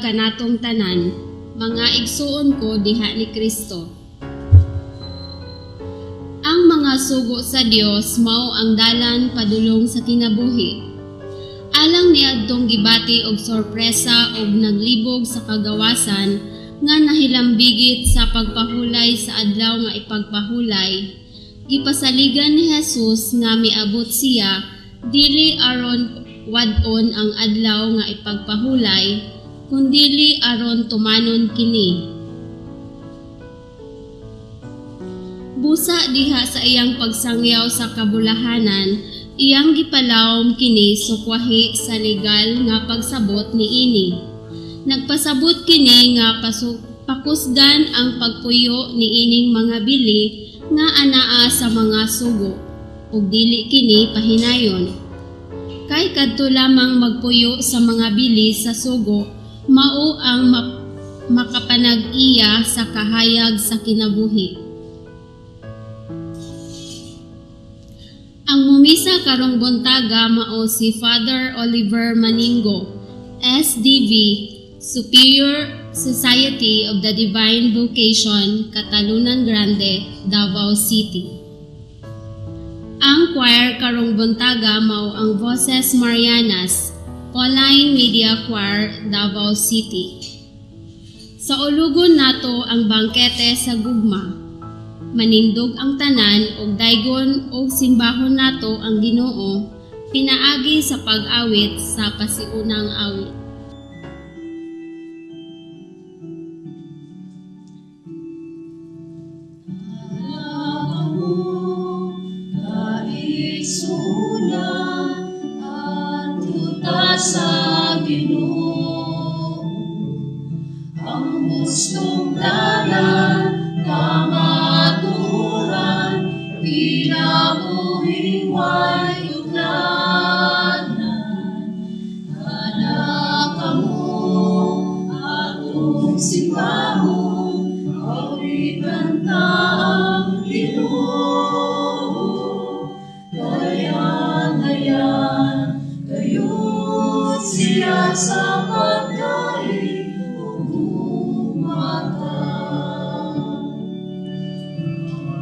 Buntag kanatong tanan, mga igsuon ko diha ni Kristo. Ang mga sugo sa Dios mao ang dalan padulong sa kinabuhi. Alang niadtong gibati og sorpresa og naglibog sa kagawasan nga nahilambigit sa pagpahulay sa Adlaw nga Ipagpahulay, gipasaligan ni Jesus nga miabot siya dili aron wad-on ang Adlaw nga Ipagpahulay, kundili aron tumanon kini. Busa diha sa iyang pagsangyaw sa kabulahanan, iyang gipalawom kini sukwahi sa legal nga pagsabot niini. Nagpasabot kini nga pakusgan ang pagpuyo niining mga bili nga anaa sa mga sugo, ug dili kini pahinayon. Kay kadto lamang magpuyo sa mga bili sa sugo, mao ang makapanag-iya sa kahayag sa kinabuhi. Ang mumisa karong buntaga mao si Father Oliver Maningo, SDV, Superior Society of the Divine Vocation, Catalunan Grande, Davao City. Ang choir karong buntaga mao ang Voces Marianas, Pauline Media Choir, Davao City. Saulugon nato ang bangkete sa gugma. Manindog ang tanan og daygon og simbahon nato ang Ginoo pinaagi sa pag-awit sa pasiunang awit. Sa Ginoo ang gustong dalan, kamatuoran, kinabuhing way utlanan. Anak kamo, atong simbahon, awitan ta ang Ginoo. Dayan-dayan, gayud siya sa pagdaig ug gugmata.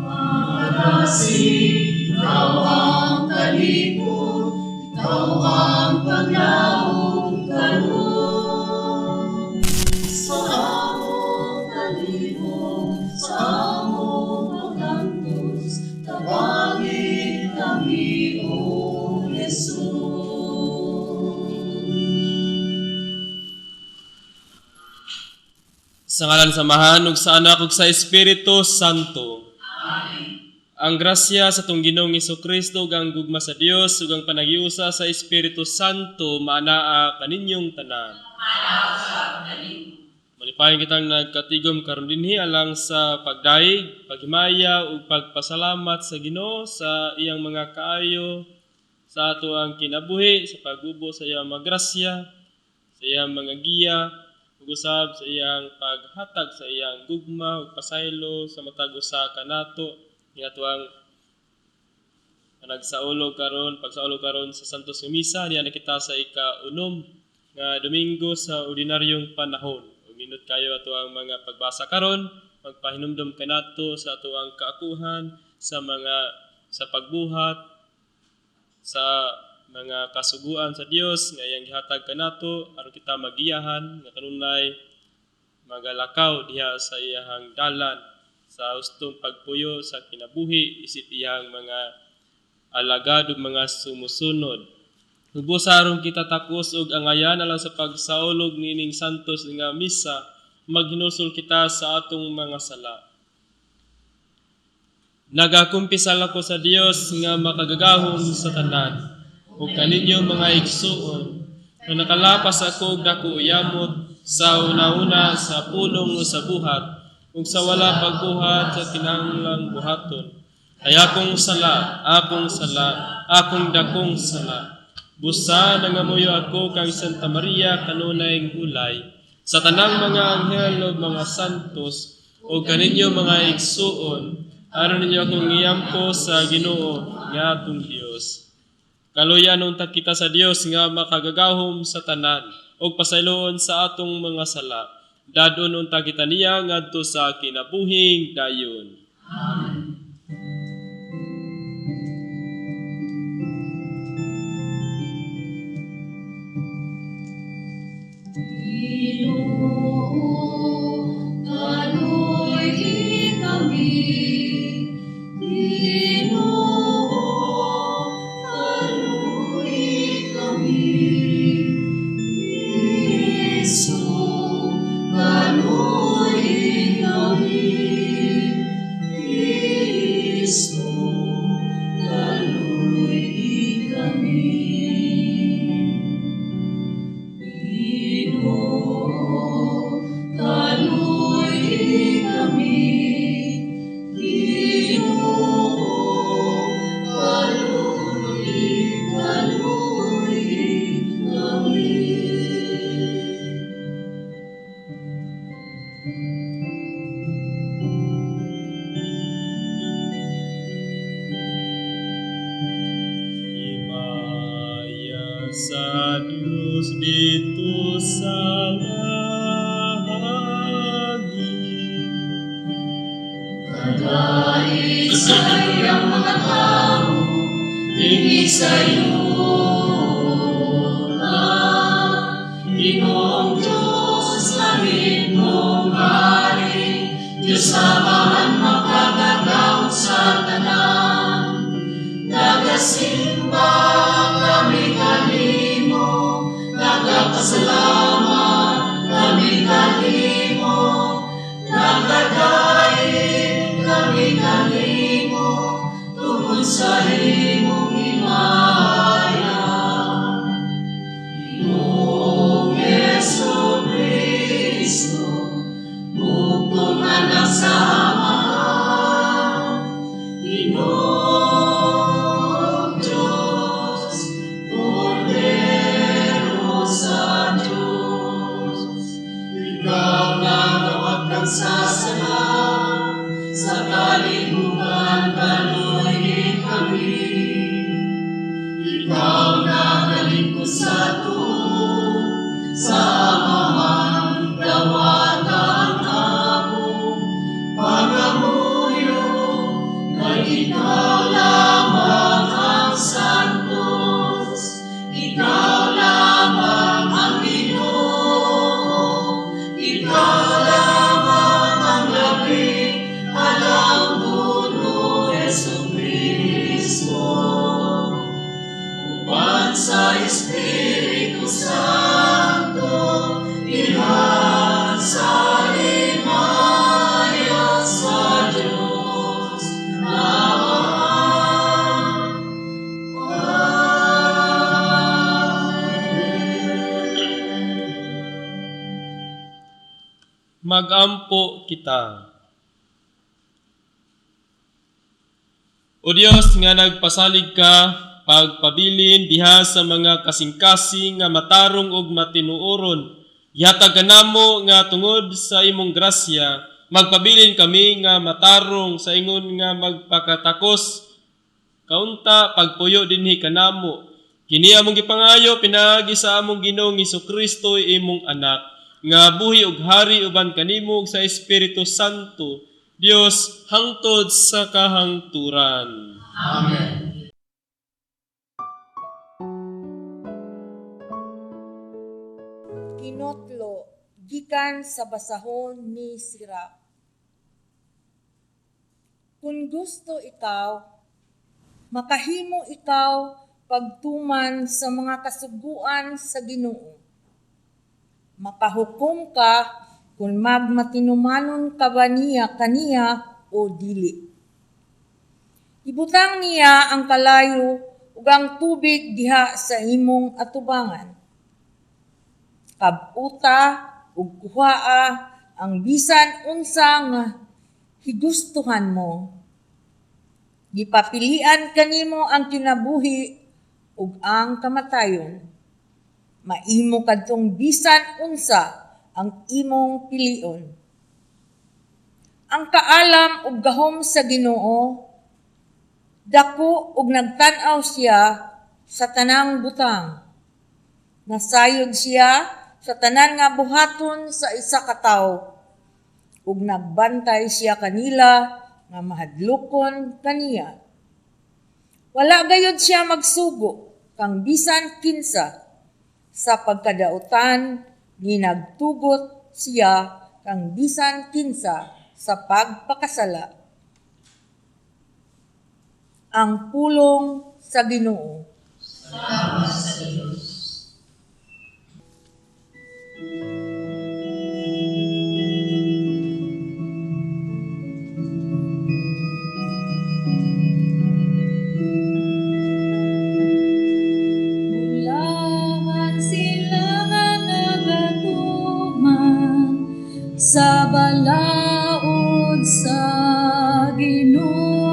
Makadasig, ikaw ang kalipod, ikaw ang paglaom karon. Sa among kalibog, sa among paglantos, tabangi kami, O Jesus. Sa ngalan sa Amahan, ug sa Anak, ug sa Espiritu Santo. Amen. Ang grasya sa atong Ginoong Hesukristo ug ang gugma sa Dios ug ang panaghiusa sa Espiritu Santo maanaa kaninyong tanan. Malipayon kitang nagkatigom karon dinhi alang sa pagdayeg, paghimaya ug pagpasalamat sa Ginoo sa iyang mga kaayo sa ato ang kinabuhi, sa pag-ubo sa iyang mga grasya, sa iyang mga giya, ug usab sa iyang paghatag sa iyang gugma ug pasaylo sa matag usa kanato nga ato ang nagsaulog karon, pagsaulog karon sa Santos nga Misa. Diha na kita sa ika-unom nga Domingo sa ordinaryong panahon. Ug nindot kayo ato ang mga pagbasa karon, magpahinumdom kanato sa ato ang kaakuhan sa mga sa pagbuhat sa mga kasuguan sa Dios nga iyang gihatag kanato aron kita magiyahan nga kanunay magalakaw diha sa iyang dalan sa hustong pagpuyo sa kinabuhi isip iyang mga alagad ug mga sumusunod. Busa aron kita takos og angayan alang sa pagsaulog niining santos nga misa, maghinusol kita sa atong mga sala. Nagakumpisal ako sa Dios nga makagagahom sa tanan ug kaninyo mga igsuon nga nakalapas ako og dako yamot sa una-una, sa pulong o sa buhat ug sa wala pagbuhat sa kinahanglang buhaton. Ay akong sala, akong sala, akong dakong sala. Busa nangamuyo ako kang Santa Maria kanunay ulay, sa tanang mga anghel ug mga santos ug kaninyo mga igsuon, aron ninyo akong iyampo sa Ginoo nga atong Dios. Kaluyan unta kita sa Dios nga makagagahom sa tanan. ug pasayloon sa atong mga sala. Dadon unta kita niya ngadto sa kinabuhing dayon. Amen. Ginoo, kaluy-i kami. Ginoo, kaluy-i kami. Kristo, kaluy-i kami. Kristo, kaluy-i kami. Ginoo, kaluy-i kami. Ginoo, kaluy-i, kaluy-i kami. Himaya sa Dios didto sa langit. Kadait sa iyang mga tao, dinhi sa yuta. Ginoong Diyos, langit mong hari, Diyos Amahan makagagahom sa tanan. Nagasimba kami kanimo, nagapasalamat kami kanimo, nagadait kami kanimo, tungod sa imong himaya. Ginoong Hesukristo, bugtong anak sa Amahan, Ginoong Diyos, Kordero sa Diyos. Ikaw nagawagtang sa sala, sa kalibutan kaluy-i kami. Ikaw nagalingkod sa tuo, sa Amahan dawata ang among pangamuyo, kay ikaw lamang ang santos, ikaw lamang ang Ginoo, ikaw lamang ang labing alang puno, Hesukristo. Uban sa Espiritu Santo, diha sa himaya sa Diyos Amahan. Amen. Magampo kita. O Dios nga nagpasalig ka pagpabilin diha sa mga kasing-kasing nga matarong ug matinuoron, gihatag kanamo nga tungod sa imong grasya magpabilin kami nga matarong sa ingon nga magpakatakos kaunta pagpuyo dinhi kanamo. Kini among gipangayo pinaagi sa among Ginoong Hesukristo imong anak nga buhi ug hari uban kanimo ug sa Espiritu Santo, Dios hangtod sa kahangturan. Amen. Kinotlo gikan sa basahon ni Sirach. Kung gusto ikaw, makahimo ikaw pagtuman sa mga kasuguan sa Ginoo. Makahukom ka kung magmatinumanon ka ba niya kaniya o dili. Ibutang niya ang kalayo ug ang tubig diha sa imong atubangan. Kabuta ug kuhaa ang bisan unsa nga higustuhan mo. Gipapilian kanimo ang kinabuhi ug ang kamatayon. Maimo kadtong bisan unsa ang imong pilion. Ang kaalam ug gahom sa Ginoo, dako ug nagtan-aw siya sa tanang butang. Nasayod siya sa tanan nga buhaton sa isa ka tawo. Ug nagbantay siya kanila nga mahadlokon kaniya. Wala gayud siya magsugo kang bisan kinsa sa pagkadautan, ni nagtugot siya kang bisan kinsa sa pagpakasala. Ang pulong sa Ginoo. Salamat sa Dios. Bulahan sila nga nagatuman sa balaod sa Ginoo.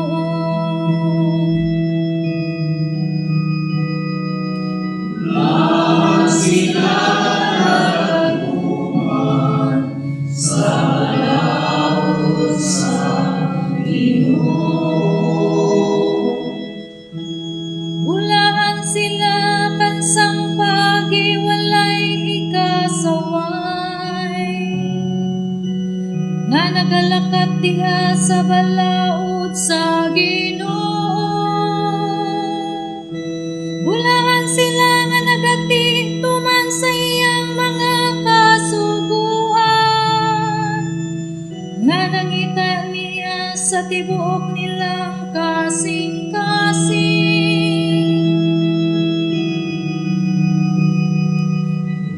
Bulahan sila nagatuman sa balaod sa Ginoo. Bulahan sila kansang pagi walay ikasaway, nga nagalakat diha sa balaod sa Ginoo. Bulahan sila nga nagati tuman sa iyang mga kasuguan, nga nangita niya sa tibuok nilang kasing-kasing.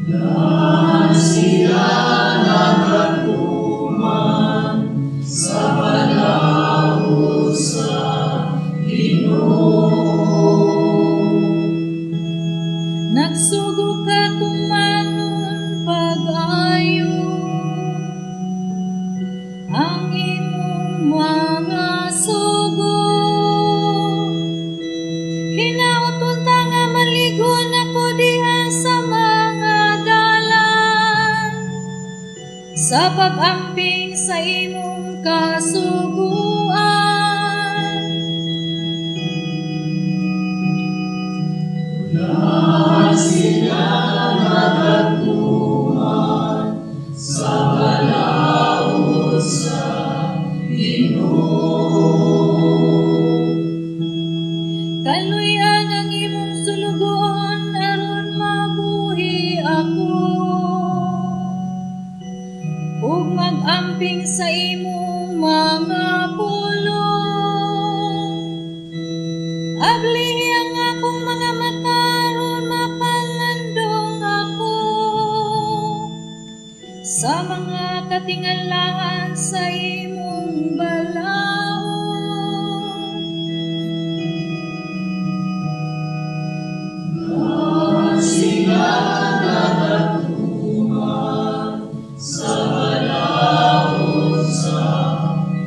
Bulahan sila nagatuman sa balaod sa Ginoo. Nagsugo ka tumanon pag-ayo ang imong mga sugo. Hinaot unta nga maligon ako diha sa mga dalan, sa pag-amping sa imong kasuguan. Bulahan sila nagatuman sa balaod sa Ginoo. Kaluy-an ang imong sulugoon aron mabuhi ako, ug mag-amping sa imong mga pulong. Ablihi ang akong mga mata aron makalandong ako sa mga katingalahan sa imong balaod. Bulahan sila nagatuman sa balaod sa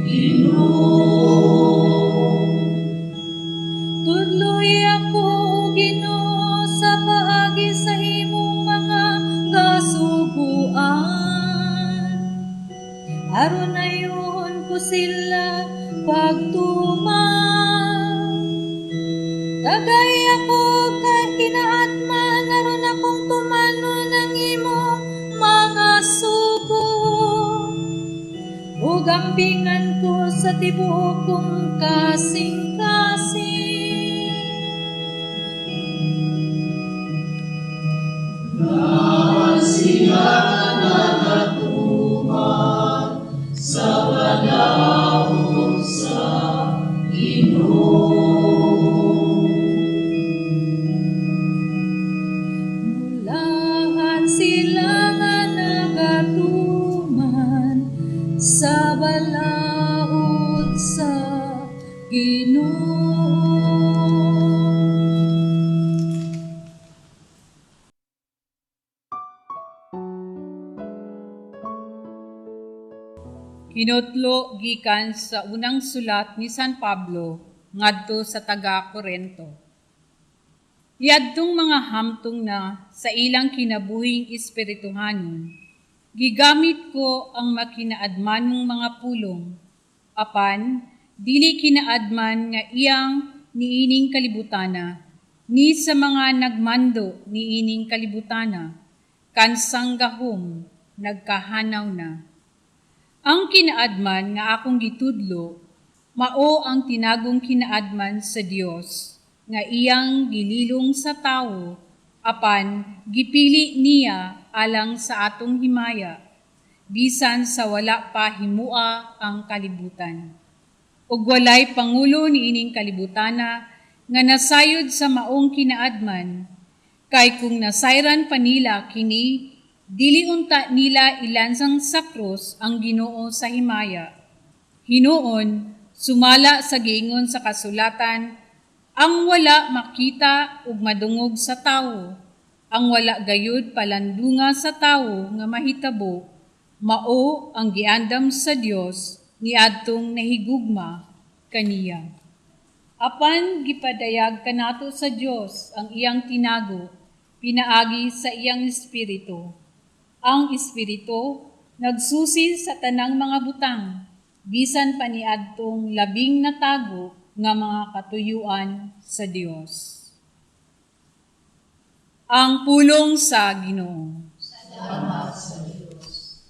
Ginoo. Tudloi ako, o Ginoo, sa paagi sa imong mga kasuguan, aron ayohon ko sila pagtuman. Tagay ako kay kinaatman aron akong tumanon ang imong mga sugo, ug ampingan ko sa tibuok kong kasing-kasing. Bulahan sila nagatuman sa balaod sa Ginoo. Bulahan sila nga nagatuman sa balaod sa Ginoo. Hinutlo gikan sa unang sulat ni San Pablo ngadto sa taga Korento. Yadtong mga hamtong na sa ilang kinabuhing espirituhanon, gigamit ko ang makinaadmanong mga pulong, apan dili kinaadman nga iyang niining kalibutana, ni sa mga nagmando niining kalibutana, Kansang gahom, nagkahanaw na. Ang kinaadman nga akong gitudlo, mao ang tinagong kinaadman sa Dios nga iyang gililong sa tawo, apan gipili niya alang sa atong himaya, bisan sa wala pa himua ang kalibutan. Ug walay pangulo niining kalibutana nga nasayod sa maong kinaadman, kay kung nasayran pa nila kini, dili unta nila ilansang sa krus ang Ginoo sa himaya. Hinuon, sumala sa giingon sa kasulatan, ang wala makita ug madungog sa tawo, ang wala gayud palandunga sa tawo nga mahitabo, mao ang giandam sa Dios niadtong nahigugma kaniya. Apan gipadayag kanato sa Dios ang iyang tinago, pinaagi sa iyang espiritu. Ang espiritu nagsusi sa tanang mga butang, bisan pa niadtong labing natago nga mga katuyuan sa Dios. Ang pulong sa Ginoo. Salamat sa Dios.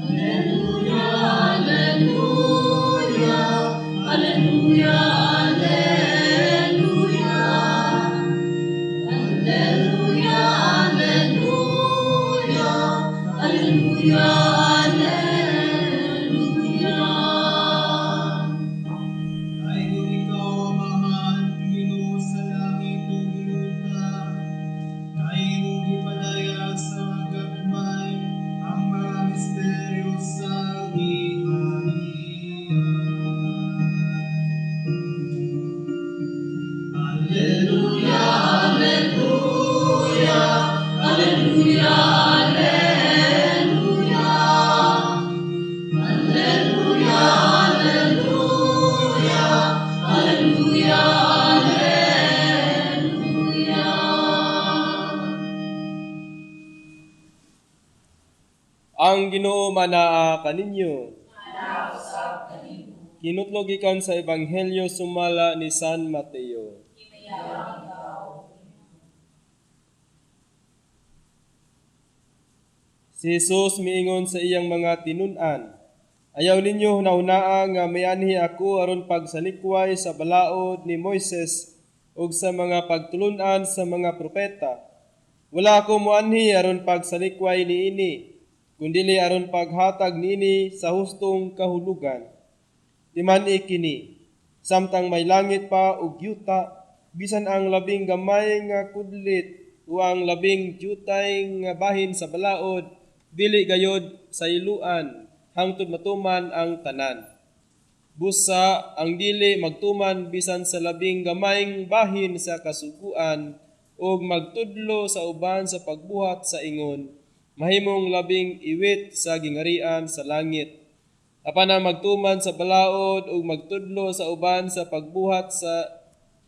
Alleluia, alleluia, alleluia, alleluia. Alleluia, alleluia, alleluia, alleluia. Kay kung ikaw, Amahan, Ginoo sa langit ug yuta, kay imong gipadayag sa gagmay ang mga misteryo sa gingharian. Alleluia, alleluia, alleluia, alleluia. Alleluia, alleluia, alleluia, alleluia. Ang Ginoo manaa kaninyo. Kinutlo gikan sa Ebanghelyo sumala ni San Mateo. Si Jesus miingon sa iyang mga tinun-an, ayaw ninyo hunahunaa nga mianhi ako aron pagsalikway sa balaod ni Moises ug sa mga pagtulun-an sa mga propeta. Wala ako moanhi aron pagsalikway niini, kundili aron paghatag niini sa hustong kahulugan. Timan-i kini, samtang may langit pa ug yuta, bisan ang labing gamay nga kudlit o ang labing jutay nga bahin sa balaod, dili gayod sa iluan, hangtod matuman ang tanan. Busa ang dili magtuman bisan sa labing gamayng bahin sa kasuguan ug magtudlo sa uban sa pagbuhat sa ingon, mahimong labing iwit sa gingarian sa langit. Apan ang magtuman sa balaod ug magtudlo sa uban sa pagbuhat sa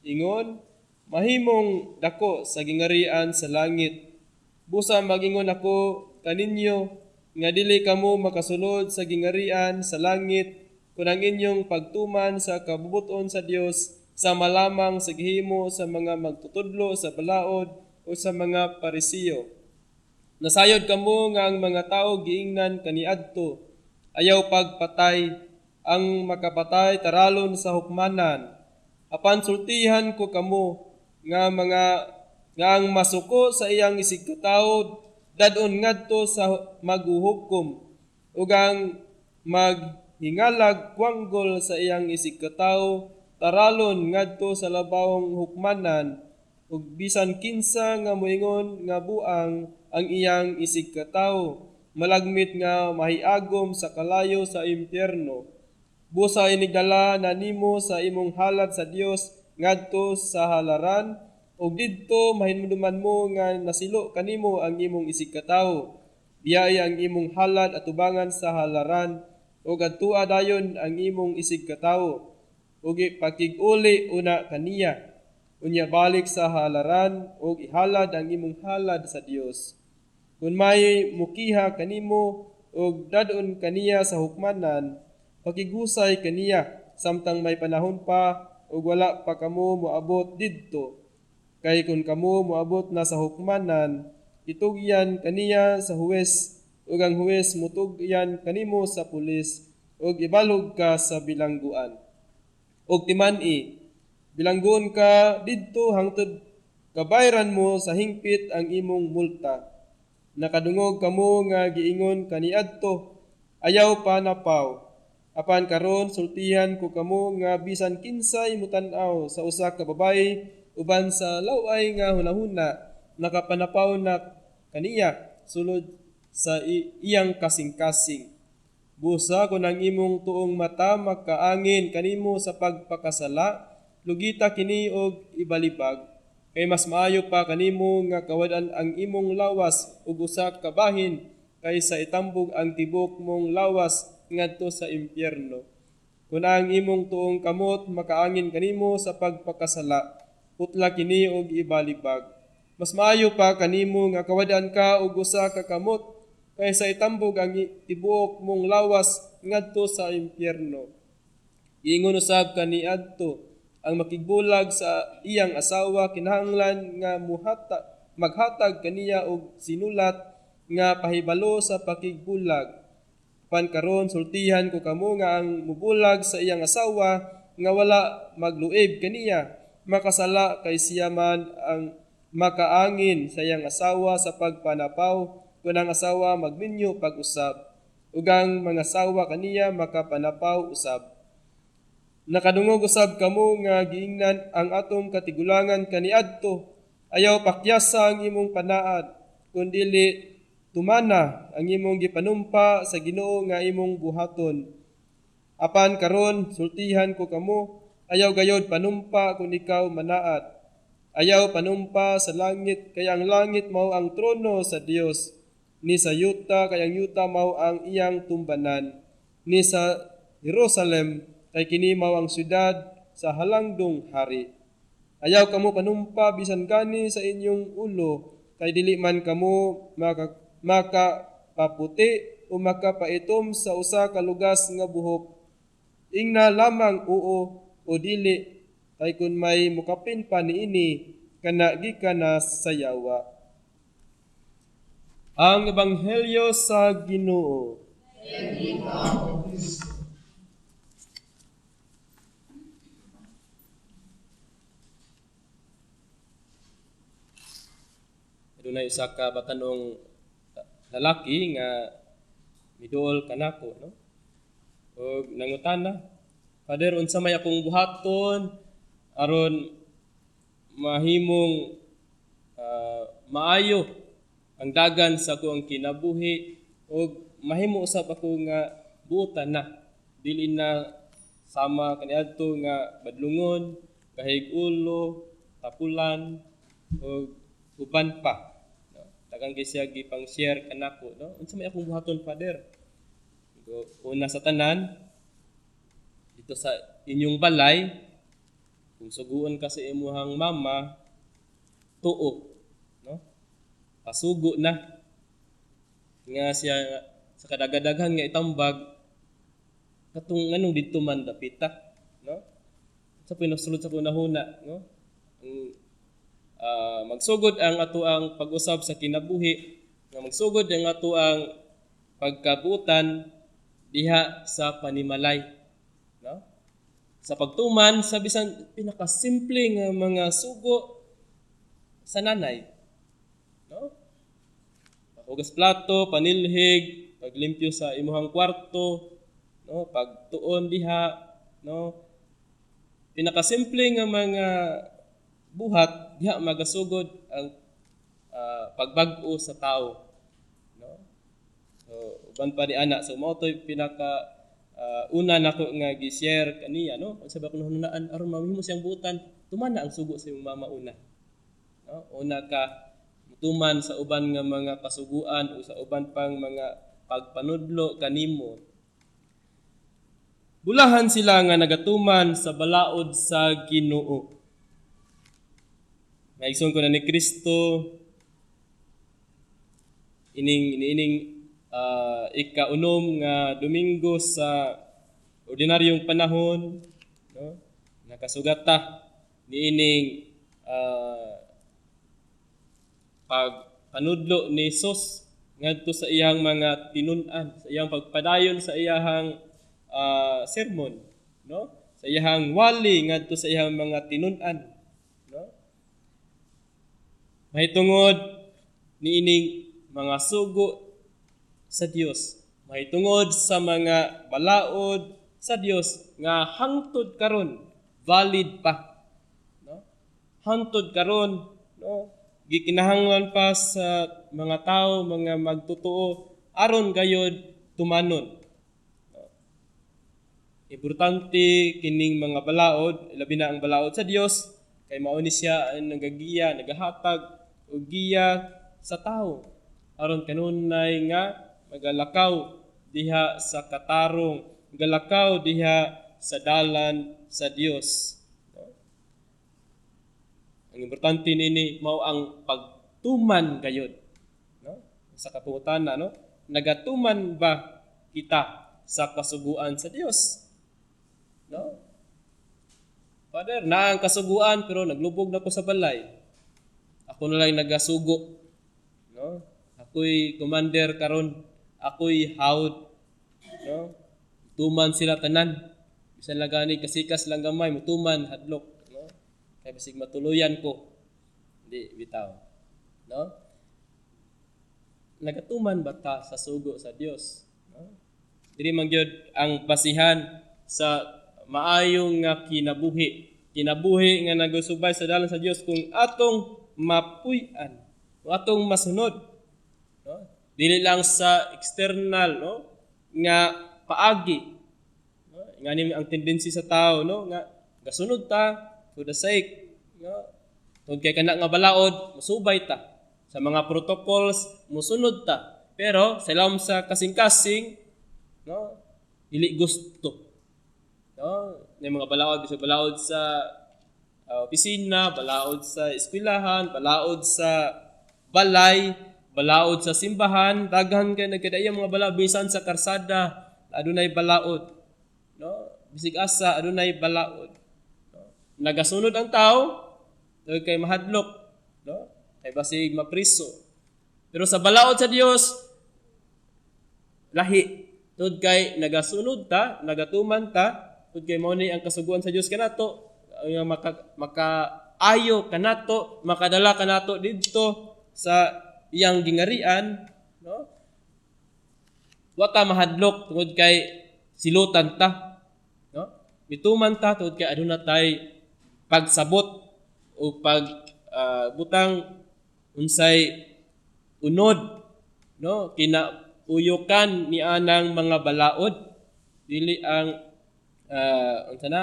ingon, mahimong dako sa gingarian sa langit. Busa magingon ako kaninyo nga dili kamo makasulod sa gingarian sa langit kun ang inyong pagtuman sa kabubuton sa Dios sama lamang sa gihimo sa mga magtutudlo sa balaod o sa mga Parisiyo. Nasayod kamo nga ang mga tawo giingnan kaniadto, ayaw pagpatay, ang makapatay taralon sa hukmanan. Apan sultihan ko kamo nga mga nga ang masuko sa iyang isigkatawo dadon ngadto sa maguhukom, ug ang maghingalag kwanggol sa iyang isigkatawo taralon ngadto sa labawong hukmanan, ug bisan kinsa nga moingon nga buang ang iyang isigkatawo malagmit nga mahiagom sa kalayo sa impyerno. Busa inigdala na nimo sa imong halad sa Dios ngadto sa halaran, ug didto mahinumduman mo nga nasilo kanimo ang imong isigkatawo. Biyai ang imong halad atubangan sa halaran, ug adtua dayon ang imong isigkatawo, ug ipakig-uli una kaniya. Unya balik sa halaran ug ihalad ang imong halad sa Dios. Kun may mukiha kanimo ug dadon kaniya sa hukmanan, pakighusay kaniya samtang may panahon pa ug wala pa kamo moabot didto. Kay kun kamo moabot na sa hukmanan, itugyan kaniya sa huwes, ug ang huwes mutugyan kanimo sa pulis, ug ibalhog ka sa bilangguan. Ug timan-i, bilangguon ka didto hangtod kabayran mo sa hingpit ang imong multa. Nakadungog kamo nga giingon kaniadto, ayaw panapaw. Apan karon sultihan ko kamo nga bisan kinsay mutan-aw sa usa ka babaye uban sa laway nga hunahuna, nakapanapaw na kaniya sulod sa iyang kasing-kasing. Busa kun ang imong tuong mata makaangin kanimo sa pagpakasala, lugita kini og ibalibag. Kay mas maayo pa kanimo nga kawad-an ang imong lawas og usa ka bahin kaysa itambog ang tibuok mong lawas ngadto sa impyerno. Kun ang imong tuong kamot makaangin kanimo sa pagpakasala, putla kini og ibalibag. Mas maayo pa kanimo nga kawad-an ka og usa ka kamot kaysa itambog ang tibuok mong lawas ngadto sa impyerno. Giingon usab kaniadto, ang makigbulag sa iyang asawa kinahanglan nga maghatag kaniya og sinulat nga pahibalo sa pakigbulag. Apan karon sultihan ko kamo nga ang mubulag sa iyang asawa nga wala magluib kaniya, makasala kay siya man ang makaangin sa iyang asawa sa pagpanapaw kun ang asawa magminyo pag-usab, ug ang mga asawa kaniya makapanapaw usab. Nakadungog usab kamo nga giingnan ang atong katigulangan kaniadto, ayaw pakyasa ang imong panaad, kun dili tumana ang imong gipanumpa sa Ginoo nga imong buhaton. Apan karon sultihan ko kamo, ayaw gayod panumpa kun ikaw manaad. Ayaw panumpa sa langit, kay ang langit mao ang trono sa Dios, ni sa yuta, kay ang yuta mao ang iyang tumbanan, ni sa Jerusalem, kay kini mao ang syudad sa halangdong hari. Ayaw kamo panumpa bisan gani sa inyong ulo, kay dili man kamo makapaputi o makapaitom sa usa ka lugas nga buhok. Ingna lamang oo o dili, kay kun may mukapin pa niini, kana gikan na sa yawa. Ang Ebanghelyo sa Ginoo. Adunay usa ka batanong lalaki nga miduol kanako, no? Og nangutana, Father, unsa may akong buhaton aron mahimong maayo ang dagan sa akong kinabuhi og mahimo usab ako nga buotan na, dili na sama kaniadto nga badlungon, kahig ulo, tapulan og uban pa. No? Daghang kay siya gipang-share kanako, no? Unsa may akong buhaton, Father? Una sa tanan, dito sa inyong balay, kung suguon ka sa imuhang mama, tuo, no? Pasugo na nga siya sa kadagadaghan nga itambag katong nganong didto man dapita, no? Sa pinasulod sa kunahuna, no? Ang magsugod ang atoang pag-usab sa kinabuhi, nga magsugod ang atoang pagkabutan diha sa panimalay, no? Sa pagtuman sa bisan pinakasimple nga mga sugo sa nanay, no? Paghugas plato, panilhig, paglimpyo sa imuhang kwarto, no? Pagtuon diha, no? Pinakasimple nga mga buhat diha magasugod ang pagbag-o sa tao, no? So uban pa ni ana, so mao toy pinaka una nako nga gi-share kaniya, no? Unsa ba kuno hununaan aron mamahimo siyang buotan, tumana ang sugo sa imong mama una, no? Una ka mutuman sa uban nga mga kasuguan o sa uban pang mga pagpanudlo kanimo. Bulahan sila nga nagatuman sa balaod sa Ginoo. Naigsoon ko na ni Kristo ining ikaunom nga Domingo sa ordinaryong panahon, no? Nakasugat ta niining pagpanudlo ni Jesus ngadto sa iyang mga tinun-an, sa iyang pagpadayon sa iyang sermon, no? Sa iyang wali ngadto sa iyang mga tinun-an, no? Mahitungod niining mga sugo sa Dios, mahitungod sa mga balaod sa Dios nga hangtod karon valid pa, no? Hangtod karon, no, gikinahanglan pa sa mga tao, mga magtotoo, aron gayod tumanon. Importante kining mga balaod, labi na ang balaod sa Dios, kay mao ni siya ang nagagiya, nagahatag og giya sa tao aron kanunay nga magalakaw diha sa katarong, magalakaw diha sa dalan sa Dios. Ang importante nini mao ang pagtuman gayod, no? Sa kapangutana, no? Nagatuman ba kita sa kasuguan sa Dios? No? Father, naa ang kasuguan pero naglubog na ko sa balay. Ako na lang nagasugo. No? Ako'y commander karon, ako'y hawd. No? Tuman sila tanan. Bisan lang gani kasikas lang gamay, mutuman hadlok, no? Kay bisig matuluyan ko. Di bitaw. No? Nagatuman ba ta sa sugo sa Dios? No? Diri man gyud ang basihan sa maayong nga kinabuhi. Kinabuhi nga nagusubay sa dalan sa Dios kung atong mapuy-an, kung atong masunod. No? Dili lang sa external, no, nga paagi. No? Nga ni ang tendency sa tao, no, nga gasunod ta for the sake, no, tungod kay kana nga balaod musubay ta sa mga protocols, musunod ta, pero sa ilawom sa kasing-kasing, no, dili gusto, no, may mga balaod, bisag balaod sa opisina, balaod sa eskwelahan, balaod sa balay, balaod sa simbahan, daghan kay nagkadaiyang mga balaod, bisan sa karsada adunay balaod, no, bisig asa adunay balaod, no? Nagasunod ang tao tungod kay mahadlok, no, kay basig mapriso. Pero sa balaod sa Dios lahi, tungod kay nagasunod ta, nagatuman ta, tungod kay mao ni ang kasuguan sa Dios kanato, ang makaayo kanato, makadala kanato didto sa iyang gingarian, no? Wa ta mahadlok tungod kay silutan ta, no? Mituman ta tungod kay aduna tay pagsabot o pag butang unsay unod, no, kinauyokan ni anang mga balaod, dili ang unsa na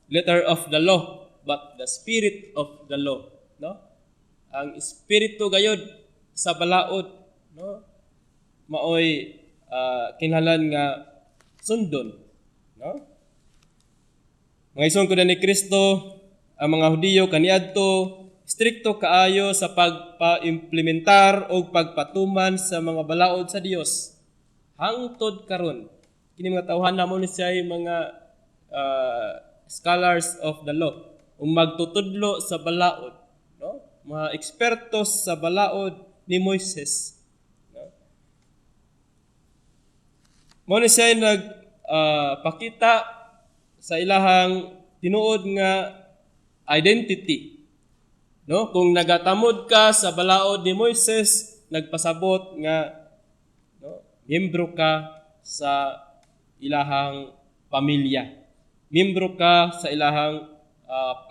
letter of the law but the spirit of the law, no? Ang espiritu gayod sa balaod, no, maoy kinahanglan nga sundon, no? Mga igsoon ko ni Kristo, ang mga Hudiyo kaniadto strikto kaayo sa pagpa-implementar o pagpatuman sa mga balaod sa Dios. Hangtod karon, kini mga tawhan namo ni siya mga scholars of the law, ug magtutudlo sa balaod, no? Mga eksperto sa balaod ni Moises, no? Mao ni siya nag pakita sa ilahang tinuod nga identity, no? Kung nagatamod ka sa balaod ni Moises, nagpasabot nga, no, miyembro ka sa ilahang pamilya. Miyembro ka sa ilahang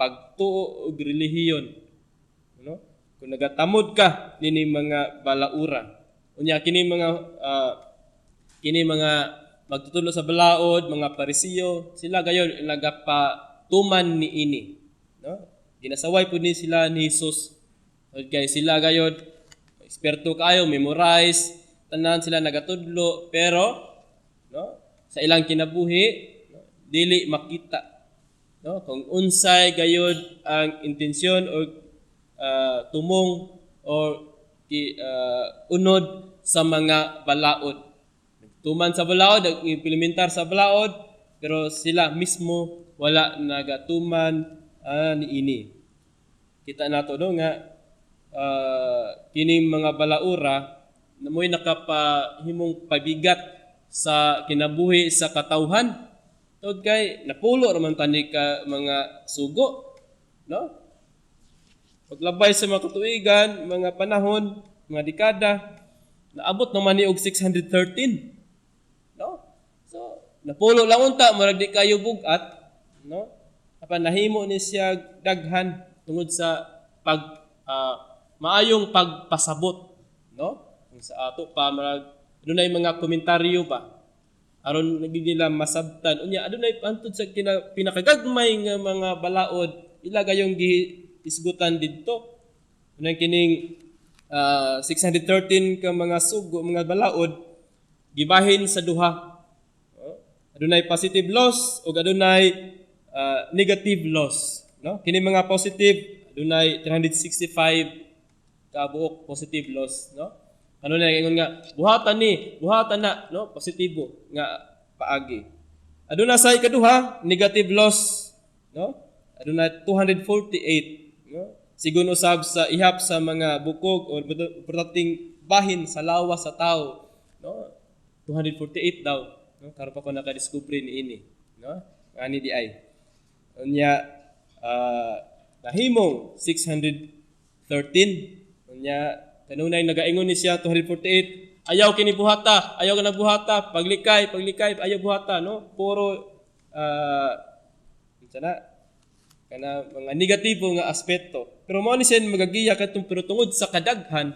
pagtuo og relihiyon, no? Kung nagatamod ka nini mga balaura. Unya kini mga magtutudlo sa balaod, mga Parisiyo, sila gayon nagapatuman niini, no? Ginasaway pud ni sila ni Jesus. Kay sila gayod eksperto kaayo, memorize, tanan sila nagatudlo, pero, no, sa ilang kinabuhi, no, dili makita, no, kung unsay gayod ang intensyon o tumong o unod sa mga balaod. Tuman sa balaod, implementar sa balaod, Pero sila mismo wala nagatuman niini. Kita nato, no, nga kining mga balaura na mo'y nakapahimong pabigat sa kinabuhi sa katawhan. Tungod kay napulo raman tani ka mga sugo, no? Paglabay sa mga katuigan, mga panahon, mga dekada, naabot naman ni og 613. No? So, napulo lang unta, murag di kayo bugat, no? Apan nahimo ni siya daghan tungod sa pag maayong pagpasabot, no? Kung sa ato pa, murag adunay mga komentaryo ba aron naging nila masabtan. Unya adunay pantod sa pinakagagmay nga mga balaod, ila gayong gihisgutan didto. Unang kining 613 ka mga sugo, mga balaod, gibahin sa duha. Adunay positive laws ug adunay negative laws, no? Kini mga positive, adunay 365 ka buok positive laws, no? Ano na ingon nga buhatan ni, buhatan na, no? Positibo nga paagi. Aduna sa ikaduha, negative laws, no? Aduna 248, no? Sigon usab sa ihap sa mga bukog o importanteng bahin sa lawas sa tao, no? 248 daw, no? Karon pa ko nakadiskubre niini, no? Ani di ay. Unya nahimong 613. Unya kanunay nagaingon ni siya 248, ayaw kini buhata, ayaw kana buhata, paglikay, paglikay, ayaw buhata, no? Puro unsa na kana mga negatibo nga aspeto. Pero mao ni siya magagiya kadtong, pero tungod sa kadaghan,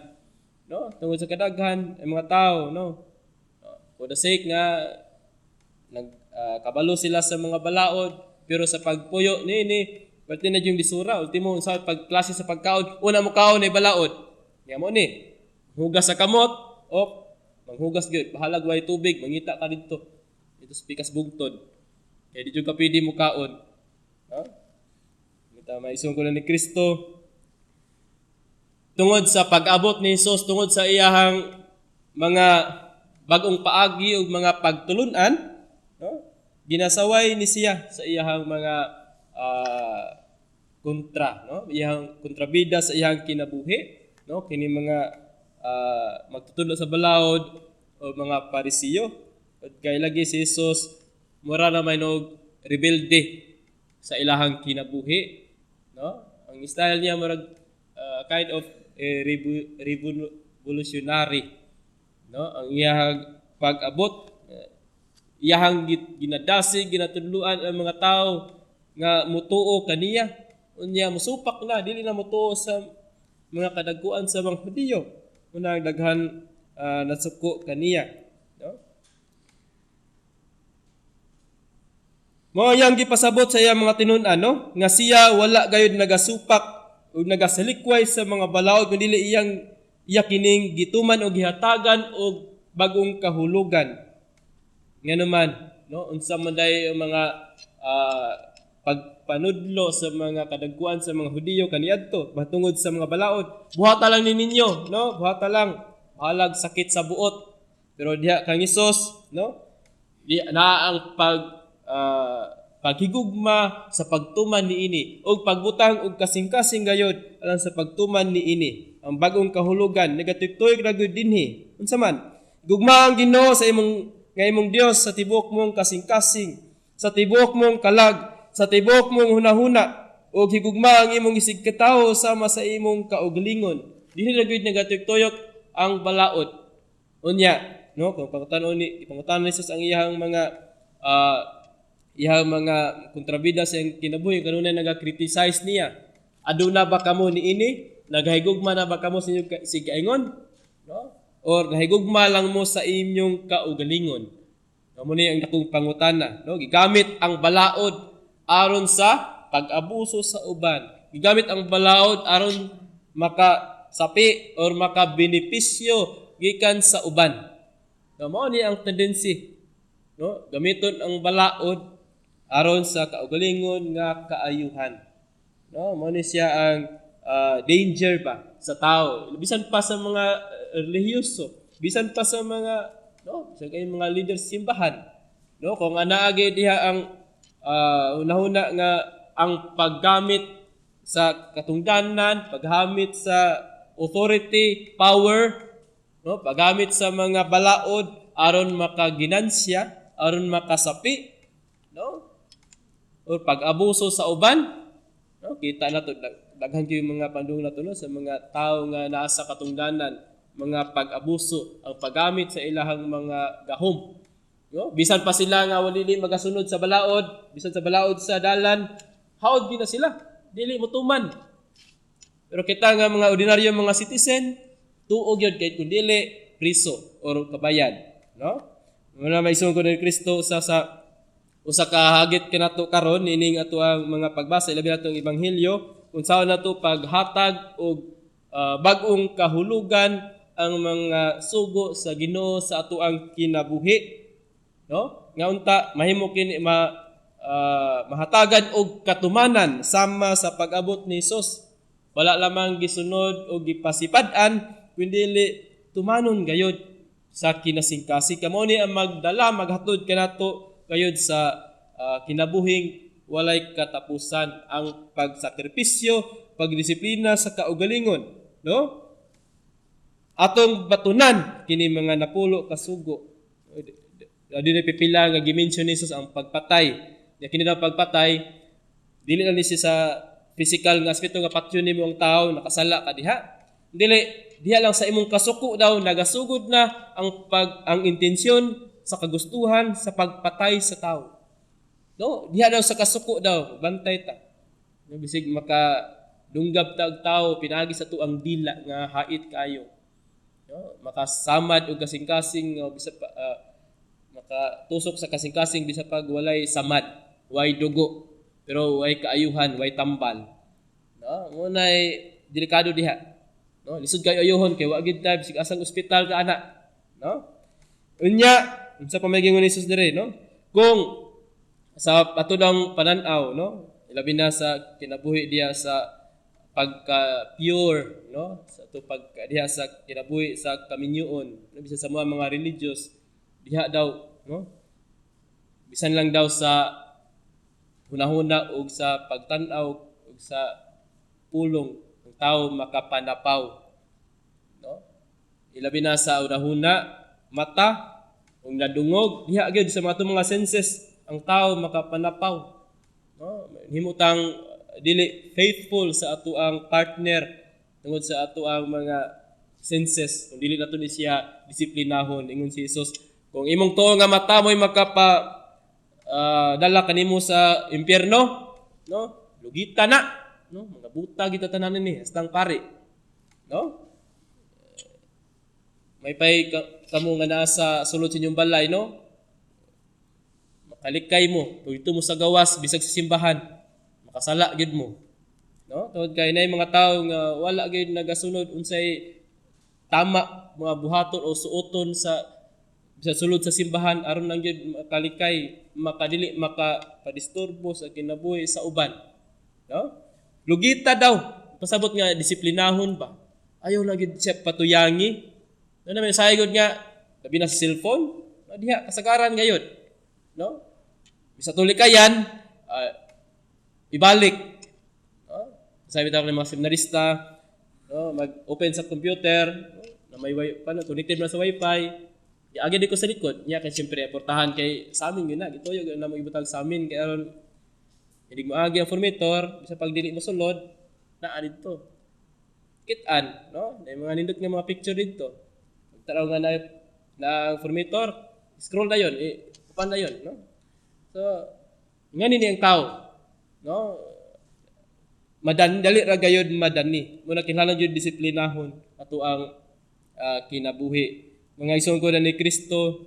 no? Tungod sa kadaghan ang mga tao, no? For the sake nga nag kabalo sila sa mga balaod, pero sa pagpuyo niini pati na yung lisura. Ultimo sa pagklase sa pagkaon, una mo kaon ay balaod. Nya mo ni hugas sa kamot o manghugas gyud, bahalag way tubig, mangita ka didto dito sa pikas bugtod kay di jud ka pwede mo kaon, ha? Mita maisong ko na ni Kristo tungod sa pag-abot ni Hesus, tungod sa iyahang mga bagong paagi ug mga pagtulunan, no? Ginasaway ni siya sa iyahang mga kontra, no? Iyahang kontrabida sa iyahang kinabuhi, no? Kini mga magtutudlo sa balaod o mga Parisiyo. Ug kay lagi si Hesus mura na may og rebelde sa ilahang kinabuhi, no? Ang style niya murag kind of revolutionary, no? Ang iyahang pag-abot, iyahang ginadasig, ginatudluan ang mga tao nga mutuo kaniya. Unya musupak na, dili na mutuo sa mga kadaguan sa mga Hudiyo. Unang daghan nasuko kaniya, no? Mao iyang gipasabot sa iyang mga tinun-an, no? Nga siya wala gayud nagasupak o nagasalikway sa mga balaod, kundi iyang iya kining gituman o gihatagan og bagong kahulugan. Nga naman, no, unsa man day ang mga pagpanudlo sa mga kadagkuan sa mga Hudiyo kaniadto mahitungod sa mga balaod. Buhata lang ni ninyo, no? Buhata lang, bahalag sakit sa buot. Pero diha kang Hesus, no? Di naa ang paghigugma sa pagtuman niini og pagbutang og kasing-kasing gayod alang sa pagtuman niini. Ang bagong kahulugan nagatuyok ra gyud dinhi. Unsa man? Gugma ang Ginoo sa imong nga imong Dios sa tibuok mong kasing-kasing, sa tibuok mong kalag, sa tibuok mong hunahuna, ug higugma ang imong isigkatawo sama sa imong kaugalingon. Dinhi ra gyud nagatuyok ang balaod. Unya, no, kung pangutan-on ni ipangutan ni Jesus ang iyahang mga kontrabida sa iyang kinabuhi, kanunay naga-criticize niya. Aduna ba kamo niini? Nagahigugma na ba kamo sa inyong sigaingon? No? Or nahigugma lang mo sa inyong kaugalingon? No, mo ni ang dakong pangutana, no? Gigamit ang balaod aron sa pag-abuso sa uban. Gigamit ang balaod aron makasapi or makabenepisyo gikan sa uban. No, mao ni ang tendency, no? Gamiton ang balaod aron sa kaugalingon nga kaayuhan. No, mao ni siya ang danger ba sa tao. Bisan pa sa mga relihiyoso, bisan pa sa mga, no, sa kay mga leaders simbahan, No, kung anaagi diha ang hunahuna nga ang paggamit sa katungdanan, paggamit sa authority, power, no, paggamit sa mga balaod aron makaginansya, aron makasapi, no? Or pag-abuso sa uban, no? Kita nato daghan kaayo mga pandung nato, no, sa mga tao nga naa sa katungdanan, mga pag-abuso, ang paggamit sa ilahang mga gahom. No? Bisan pa sila nga wali magasunod sa balaod, bisan sa balaod sa dalan, haod gina sila, dili motuman. Pero kita nga mga ordinaryo mga citizen, tuo gyud kay kun dili priso or kabayan, no? Muna may ko ni Kristo sa usa ka hagit kanato karon ining ato ang mga pagbasa, ilabi natong ebanghelyo kung saan nato paghatag og bag-ong kahulugan ang mga sugo sa Ginoo sa ato ang kinabuhi, no? Nga unta mahimo kini mahatagan og katumanan sama sa pag-abot ni Hesus. Wala lamang gisunod o gipasipad-an kundi tumanon gayod sa kinasingkasing. Kamo ni ang magdala, maghatod kanato gayod sa kinabuhing walay katapusan, ang pagsakripisyo, pagdisiplina sa kaugalingon, no? Atong batunan kini mga napulo ka sugo. Dili pipila nga gi-mention ni Jesus ang pagpatay. Ya kini daw pagpatay dili lang ni siya sa physical nga aspeto nga patyon nimo ang tao nakasala ka diha. Dili diha lang sa imong kasuko daw nagasugod na ang intensyon sa kagustuhan sa pagpatay sa tao. No, diha daw sa kasuko daw bantay ta. No, bisig maka dunggab ta og tao pinaagi sa tuang dila nga hait kayo. No, makasamad og kasing-kasing nga bisa pa, makatusok sa kasing-kasing bisa pag walay samad, way dugo, pero way kaayuhan, way tambal. No, ngunay delikado diha. No, lisod kayo ayuhon kay wa gid ta bisig asang ospital ka ana. No? Unya, unsa pa may gingon ni Jesus dire, no? Kung sa ato lang panan-aw, no? Ilabi na sa kinabuhi diha sa pagka pure, no? Sa ato pagka diha sa kinabuhi sa kaminyuon, no? Bisan sa mga religious diha daw, no? Bisan lang daw sa hunahuna og sa pagtan-aw og sa pulong ang tao makapanapaw, no? Ilabi na sa hunahuna, mata ug nadungog diha gyud sa mga mga senses ang tao makapanapaw, no? Himutang dili faithful sa ato ang partner tungod sa ato ang mga senses kung dili nato ni siya disiplinahon. Ingon si Jesus, kung imong tuo nga mata mo'y makapa dala kanimo sa impyerno, no? Lugita na, no? Mga buta kita tanan ni hastang pari, no? May pay kamo nga naa sa sulod sa inyong balay, no? Makalikay mo, pagdito mo sa gawas bisag sa simbahan, makasala gyud mo, no? Tungod kay nay mga tawo nga wala gyud nagasunod unsay tama mga buhaton o suoton sa sulod sa simbahan aron lang gyud makalikay, makadili makapadisturbo sa kinabuhi sa uban, no? Lugita daw, pasabot nga disiplinahon ba. Ayaw lang gyud siya patuyangi. No, na may sayod nga labi na sa cellphone, no, diha kasagaran gayud, no? Bisa tulikayan, ibalik, no? Sabi tayo ng mga seminarista, no, mag-open sa computer, no, na may paano, connected na sa wifi. Agi di ko sa likod niya kay siyempre portahan kay sa amin gyud na gituyo gyud na mo ibutang sa amin kay aron hindi mo agi ang formator bisa pag dili mo sulod naa didto. Kit-an, no? May mga nindot nga mga picture didto. Pagtanaw nga na ang formator, scroll na yon, upan na yon, no? So, ngani ni ang tao, no? Madan dali ra gayud madani. Muna kinahanglan gyud disiplinahon ato ang kinabuhi. Mga igsoon ko na ni Kristo,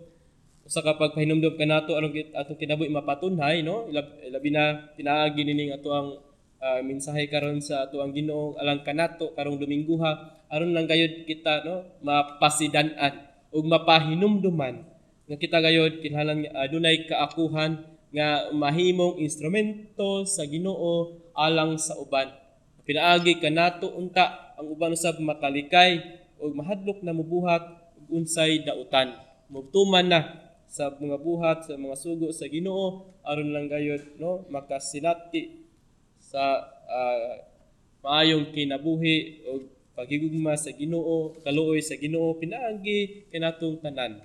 usa ka pagpahinumdom kanato aron atong kinabuhi mapatunhay, no? Ilabi na pinaagi nining ato ang mensahe karon sa ato ang Ginoo alang kanato karong Domingguha, aron lang gayud kita, no, mapasidan-an ug mapahinumduman nga kita gayud kinahanglan adunay kaakuhan nga mahimong instrumento sa Ginoo alang sa uban. Pinaagi kanato unta ang uban usab makalikay ug mahadlok na mobuhat ug unsay dautan. Mugtuman na sa mga buhat sa mga sugo sa Ginoo aron lang gayud, no, makasinati sa maayong kinabuhi o paghigugma sa Ginoo, kaluoy sa Ginoo pinaagi kanatong tanan.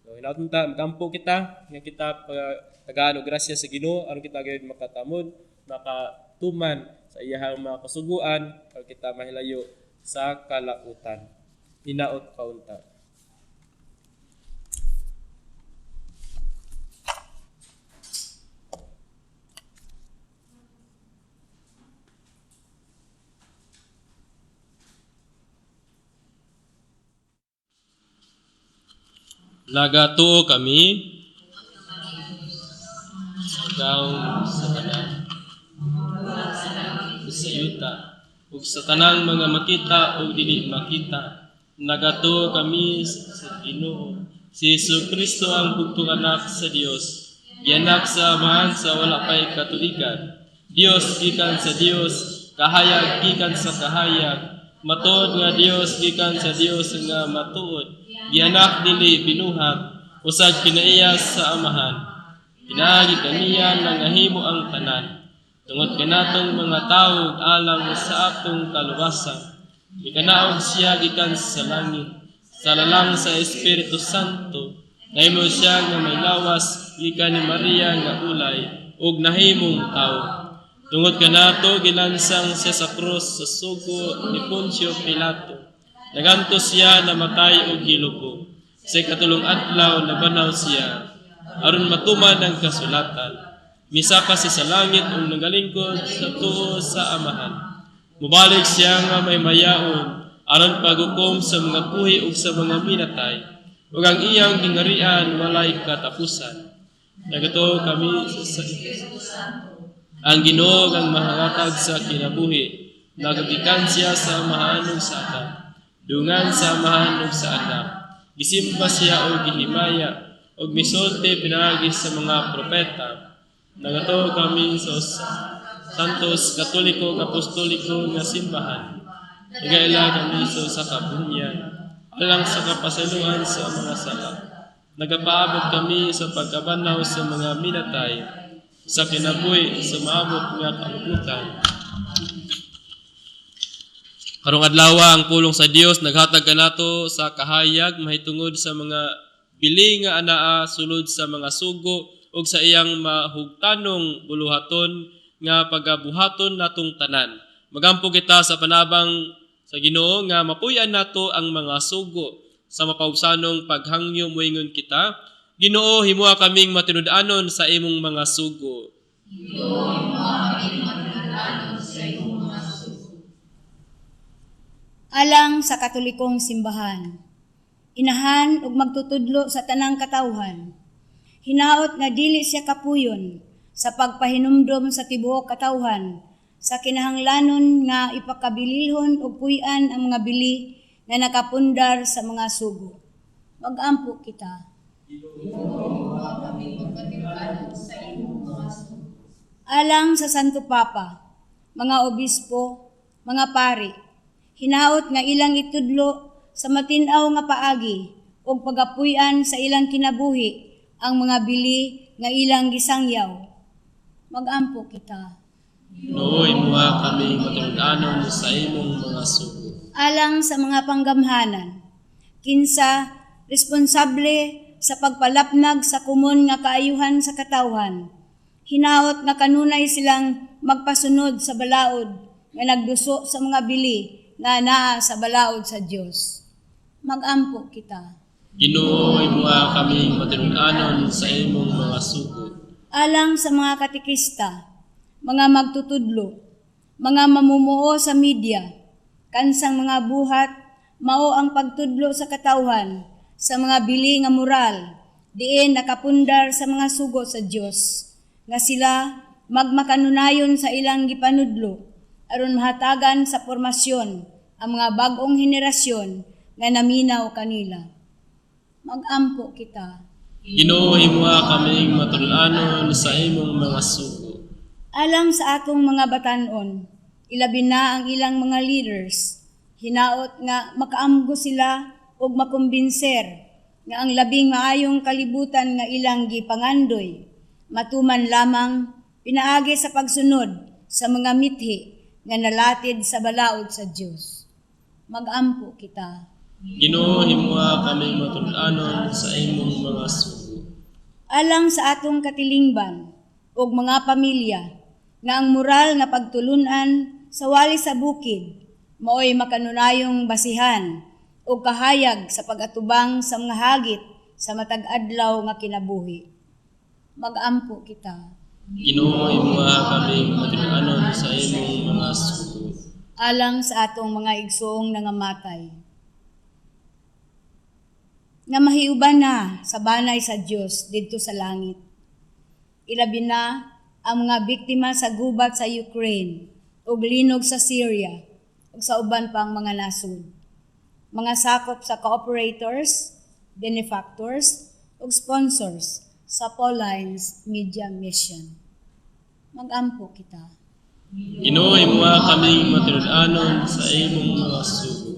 So hinaton ta magampo kita nga kita tagaan og grasya sa Ginoo aron kita gayud makatamod, makatuman sa iyahang mga kasuguan aron kita mahilayo sa kalautan. Hinaot kaunta. Nagatuo kami ikaw sa tanan sa yuta ug sa tanang mga makita o dili makita. Nagatuo kami sa Ginoo, si Hesus Kristo ang bugtong anak sa Dios, gianak sa Amahan sa wala pay katuigan. Dios gikan sa Dios, kahayag gikan sa kahayag, matuod nga Dios gikan sa Dios nga matuod, gianak dili binuhat, usag kinaiya sa Amahan. Pinaagi kaniya nangahimo ang tanan. Tungod kanatong mga tawo alang sa atong kaluwasan. Mikanaog siya gikan sa langit, sa lalang sa Espiritu Santo. Nahimo siya nga may lawas gikan ni Maria nga ulay ug nahimong tawo. Tungod kanato gilansang siya sa krus sa sugo ni Poncio Pilato. Nagantos siya namatay og gilubong. Sa ikatulong adlaw nabanaw siya aron matuman ang kasulatan. Misaka siya sa langit ug nagalingkod sa tuo sa Amahan. Mubalik siya nga may mayaon aron paghukom sa mga buhi ug sa mga minatay. Ug ang iyang gingarian walay katapusan. Nagatuo kami sa ang Ginoo ang mahangatag sa kinabuhi. Nagagikan siya sa Amahan ug sa Anak. Dungan sa Amahan ug sa Anak. Gisimba siya og gihimaya ug misulti pinaagi sa mga propeta. Nagatuo kami sa Santos Katoliko Apostoliko nga simbahan. Nagaila kami sa usa ka bunyag alang sa kapasayloan sa mga sala. Nagapaabot kami sa pagkabanhaw sa mga minatay, sa kinabuhi sa maabot nga kalibutan. Karong adlaw ang pulong sa Dios naghatag kanato sa kahayag mahitungod sa mga bili nga anaa sulod sa mga sugo ug sa iyang mahugtanong buluhaton nga pagabuhaton natong tanan. Magampo kita sa panabang sa Ginoo nga mapuy-an nato ang mga sugo sa mapaubsanong paghangyo moingon kita, Ginoo, himoa kaming matinud-anon sa imong mga sugo. Alang sa Katolikong Simbahan. Inahan ug magtutudlo sa tanang katawhan. Hinaot nga dili siya kapuyon sa pagpahinumdom sa tibuok katawhan sa kinahanglanon nga ipakabililhon ug puy-an ang mga bili nga nakapundar sa mga sugo. Magampo kita. Alang sa Santo Papa, mga obispo, mga pari, hinaot nga ilang itudlo sa matin-aw nga paagi ug pagapuy-an sa ilang kinabuhi ang mga bili nga ilang gisangyaw. Magampo kita. Ginoo, himoa kaming matinud-anon sa imong mga sugo. Alang sa mga panggamhanan, kinsa responsable sa pagpalapnag sa komon nga kaayuhan sa katawhan. Hinaot nga kanunay silang magpasunod sa balaod nga nagduso sa mga bili nga naa sa balaod sa Dios. Magampo kita. Ginoo, himoa kaming matinud-anon sa imong mga sugo. Alang sa mga katikista, mga magtutudlo, mga mamumuo sa media, kansang mga buhat, mao ang pagtudlo sa katawhan, sa mga bili nga moral, diin nakapundar sa mga sugo sa Dios, nga sila magmakanunayon sa ilang gipanudlo, aron mahatagan sa formasyon ang mga bag-ong henerasyon nga naminaw kanila. Magampo kita. Ginoo, himoa kaming matinud-anon sa imong mga sugo. Alang sa atong mga batanon, ilabi na ang ilang mga leaders, hinaot nga makaamgo sila ug makumbinser nga ang labing maayong kalibutan nga ilang gipangandoy matuman lamang pinaagi sa pagsunod sa mga mithi nga nalatid sa balaod sa Dios. Magampo kita. Ginoo, himoa kaming matud-anon sa imong mga sugo. Alang sa atong katilingban ug mga pamilya nga ang moral nga pagtulunan sa wali sa bukid maoy makanunayong basihan ug kahayag sa pag-atubang sa mga hagit sa matag adlaw nga kinabuhi. Magampo kita. Ginoo, himoa kaming matud-anon sa imong mga sugo. Alang sa atong mga igsoong nangamatay nga mahiuban na sa banay sa Dios didto sa langit. Ilabi na ang mga biktima sa gubat sa Ukraine ug linog sa Syria ug sa uban pang mga nasod. Mga sakop sa cooperators, benefactors ug sponsors sa Paulines Media Mission. Magampo kita. Ginoo, himoa kaming matud-anon sa imong mga sugo.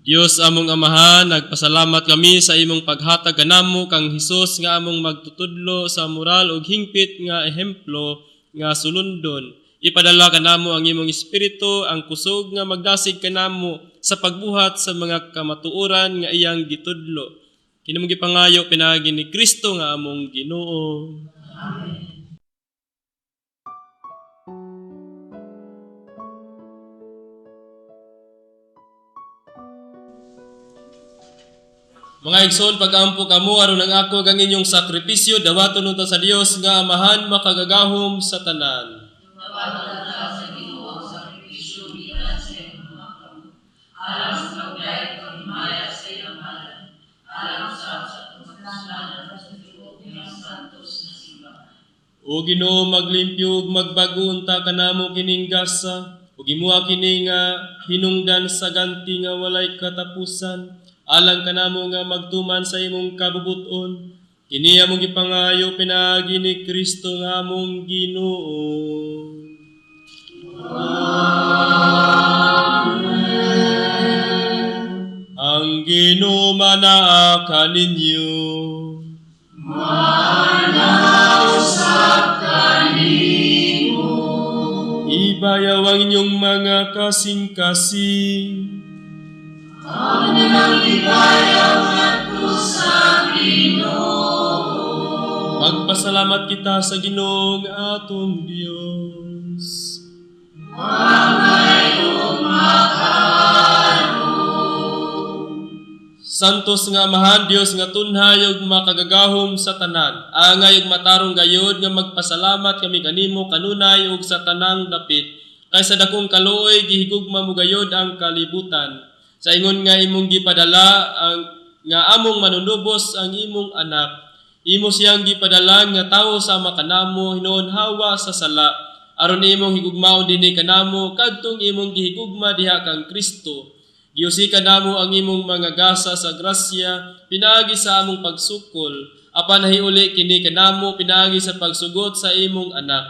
Dios among Amahan, nagpasalamat kami sa imong paghatag kanamo kang Hesus nga among magtutudlo sa moral ug hingpit nga ehemplo nga sulundon. Ipadala kanamo ang imong espiritu, ang kusog nga magdasig kanamo sa pagbuhat sa mga kamatuoran nga iyang gitudlo. Kini mong gipangayo pinaagi ni Kristo nga among Ginoo. Mga igsoon, pag-ampo kamo aron ang ako kang inyong sakripisyo dawaton unta sa Dios nga Amahan makagagahom sa tanan. O Ginoo, maglimpyo ug magbago unta kanamo kining gasa ug himoa kini nga hinungdan sa ganti nga walay katapusan alang kanamo nga magtuman sa imong kabubut-on. Kini among gipangayo pinaagi ni Kristo nga among Ginoo. Amen. Ang Ginoo manaa kaninyo. Ibayaw ang inyong mga kasing-kasing. Magpasalamat kita sa Ginoong atong Dios. Santos nga Amahan, Dios nga tunhay ug makagagahom sa tanan. Angay ug matarong gayod nga magpasalamat kami kanimo kanunay ug sa tanang dapit. Kay sa dakong kaluoy gihigugma mo gayod ang kalibutan. Sa ingon nga imong gipadala ang nga among manunubos ang imong anak. Imo siyang gipadala nga tawo sama kanamo hinuon hawa sa sala. Aron imong higugmaon dinhi kanamo kadtong imong gihigugma diha kang Kristo. Giusikan namo ang imong mga gasa sa grasya, pinaagi sa among pagsukol, apan nahiuli kini kanamo pinaagi sa pagsugot sa imong anak.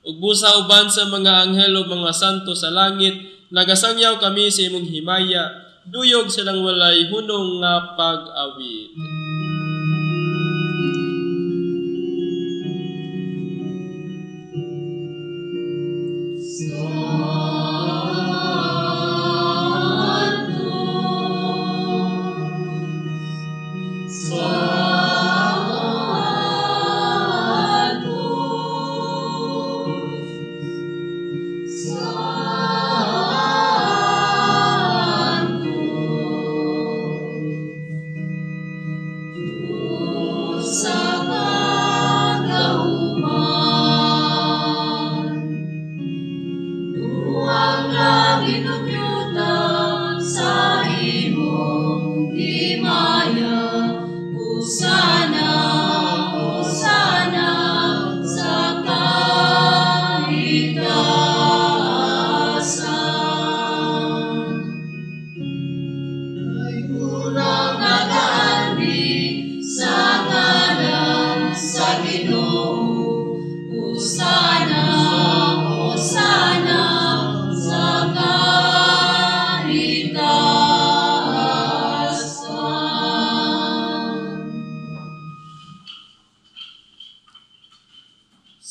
Ug busa uban sa mga anghel ug mga santo sa langit, nagasangyaw kami sa imong himaya, duyog silang walay hunong nga pag-awit.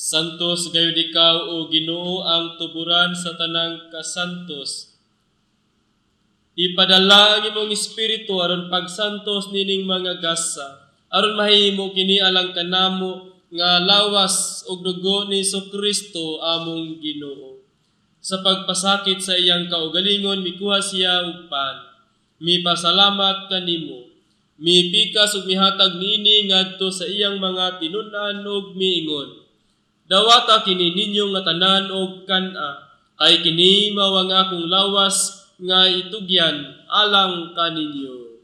Santos gayud ikaw, o Ginoo, ang tuburan sa tanang kasantos. Ipadala ang imong espiritu aron pagsantos nining mga gasa, aron mahimo kini alang kanamo nga lawas ug dugo ni Kristo among Ginoo. Sa pagpasakit sa iyang kaugalingon, mikuha siya og pan. Mipasalamat kanimo. Mipikas ug mihatag niini ngadto sa iyang mga tinun-an ug miingon: Dawata kini ninyo nga tanan og kan-a, kay kini mao ang akong lawas nga itugyan alang kaninyo.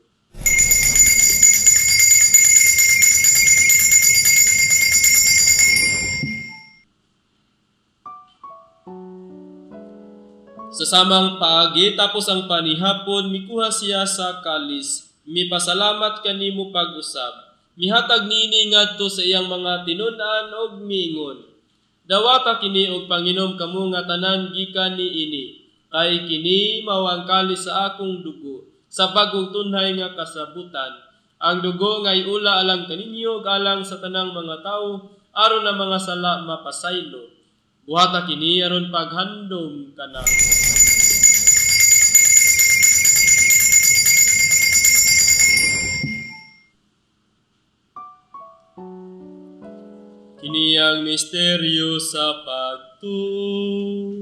Sa samang paagi, tapos ang panihapon, mikuha siya sa kalis, mipasalamat kanimo pag-usab. Mihatag niini ngadto sa iyang mga tinun-an og miingon: Dawata kini og panginom kamo nga tanan gikan niini, kay kini mao ang kalis sa akong dugo, sa bag-ong tunhay nga kasabutan. Ang dugo nga iula alang kaninyo ug alang sa tanang mga tawo, aron ang mga sala mapasaylo. Buhata kini aron paghandom kanamo. Kini ang misteryo sa pagtuo.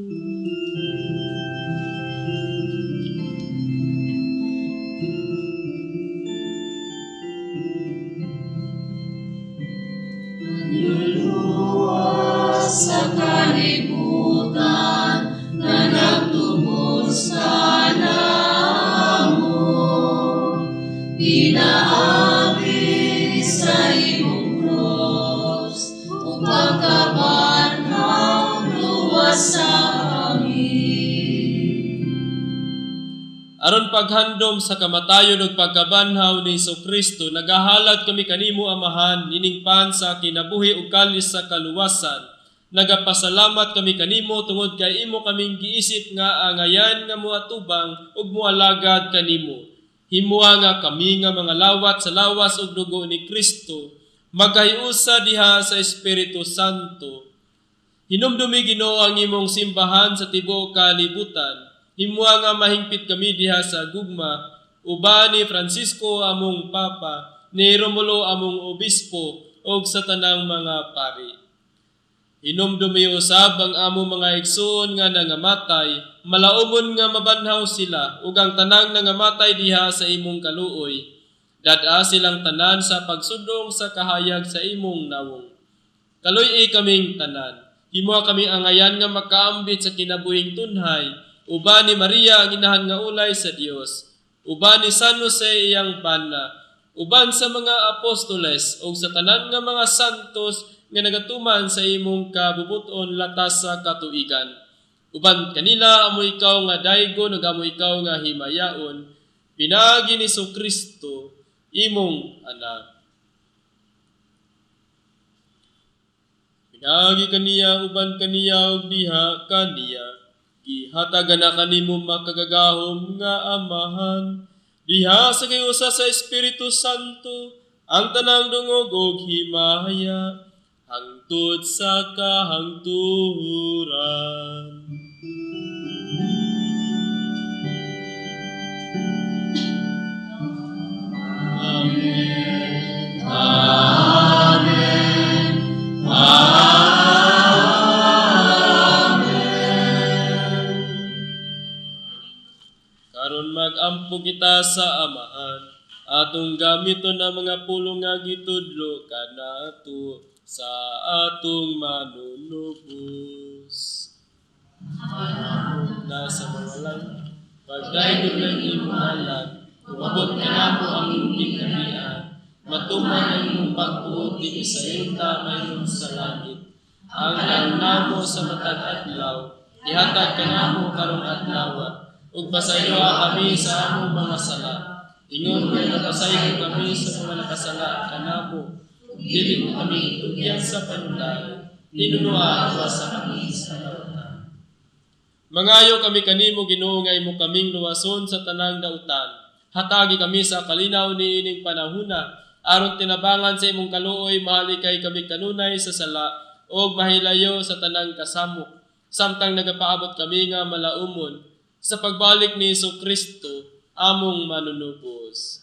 Manluluwas sa kalibutan na nagtubos kanamo, pinaagi sa imong krus ug pagkabanhaw luwas sa amin. Aron paghandom sa kamatayon ug pagkabanhaw ni Kristo, nagahalad kami kanimo, Amahan, nining pan sa kinabuhi ug kalis sa kaluwasan. Nagapasalamat kami kanimo tungod kay imo kaming giisip nga angayan nga moatubang ug moalagad kanimo. Himoa nga kami nga mga lawat sa lawas ug dugo ni Kristo, magkahiusa diha sa Espiritu Santo. Hinumdumi, Ginoo, ang imong simbahan sa tibuok kalibutan. Himoa nga mahingpit kami diha sa gugma, uban ni Francisco among Papa, ni Romulo among Obispo, ug sa tanang mga pari. Hinumdumi usab ang among mga igsoon nga nangamatay, malaumon nga mabanhaw sila, ug ang tanang nangamatay diha sa imong kaluoy. Dad-a silang tanan sa pagsudong sa kahayag sa imong nawong. Kaluy-i kaming tanan. Himoa kami angayan nga makaambit sa kinabuhing tunhay, uban ni Maria ang inahan nga ulay sa Dios, uban ni San Jose iyang bana, uban sa mga apostoles ug sa tanan nga mga santos nga nagatuman sa imong kabubuton latas sa katuigan. Uban kanila amo ikaw nga daygon ug amo ikaw nga himayaon, pinaagi ni Kristo imong anak. Pinaagi kaniya, uban kaniya ug diha kaniya, gihatagan na kanimo makagagahom nga Amahan, diha sa kahiusa sa Espiritu Santo, ang tanang dungog ug himaya, hangtod sa kahangturan. Amen. Amen. Amen. Karon mag-ampo kita sa Amahan, atong gamiton ang mga pulong nga gitudlo kanato sa atong manunubos. Na sa mga langit, pagdaygon ang imong ngalan, umabot kanamo ang imong gingharian, matuman ang imong pagbuot dinhi sa yuta mayon sa langit. Ang kaon namo sa matag adlaw, ihatag kanamo karong adlaw, ug pasayloa kami sa among mga sala, ingon nga nagapasaylo kami sa mga nakasala kanamo. Dili mo kami itugyan sa panulay, tinunua sa kami sa dautan. Mangayo kami kanimo, Ginoo, nga imo kaming luwason sa tanang dautan. Hatagi kami sa kalinaw niining panahuna, aron tinabangan sa imong kaluoy mahalikay kami kanunay sa sala ug mahilayo sa tanang kasamok, samtang nagapaabot kami nga malaumon sa pagbalik ni Hesukristo among manunubos.